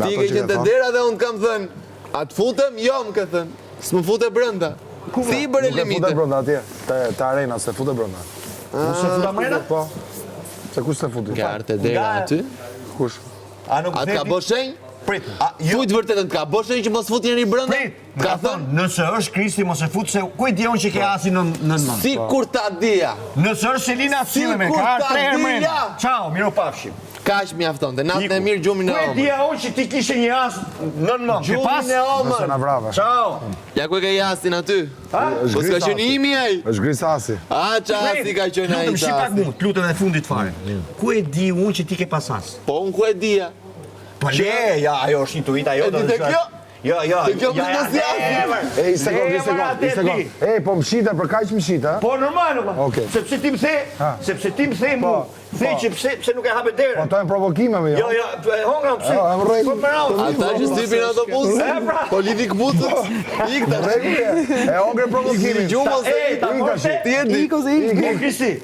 Ti ato ke që qenë ke te thënë. dera dhe unë të kam thënë, a të futem? Jo, më ke thënë. S'më fute brenda. Si i bëre Nuk e fute limite? brenda atje, te te arena, s'e fute brenda. Unë s'e futa mrena? Po. Se kush s'e futi? Ke ardhur te dera Nga- aty? Kush? A nuk A të ka the bo ti? shenjë? Prit, a jo. Thuj të vërtetën, të ka bo shenjë që mos fut njeri brenda? Prit, Të ka thënë? nëse është Kristi mos e fut se ku e di unë që ke asin në në mend. Si kur ta dija? Nëse është Selina sillë me kur ka ta ardhur tre herë mrena. dija? Ciao, mirupafshim. Kaq mjaftonte. Natën e Iku. mirë gjumin e Ku e omër. dija unë që ti kishe një as nën mend? Ke pas? Gjumin e Nëse omër. na vrave. Ciao. Ja ku e ke jasin aty? Është Po s'ka gris qenë asi. imi ai? Është gris asi. A ça asi ka qenë ai? Lutem ça shi pak asi. mu, të lutem e fundit fare. Ku e di unë që ti ke pas as? Po unë ku e dija? Po le, ja, ajo është intuita jote. E di te është- kjo? Jo, jo. Te kjo ja, më ja, mos ja. never. Ej, një sekond, një Never sekond, atë një sekond. ti. Ej, po mshite, për kaq mshite, ha? Po normal, valla. Okej. Sepse ti më the, Ha. sepse ti më the mu, Po, the po. që pse pse nuk e hape Po derën. ato janë provokime më jo. Jo, jo, e hongra pse? Jo, e më rregull. Po më rau. Ata që stypin autobus, E, pra. po lidhi këpucët, ik tash. Rregull je. E hongre provokimin. Gjumë ose E, ta Ik morte. tash. ti e di. Po Kristi.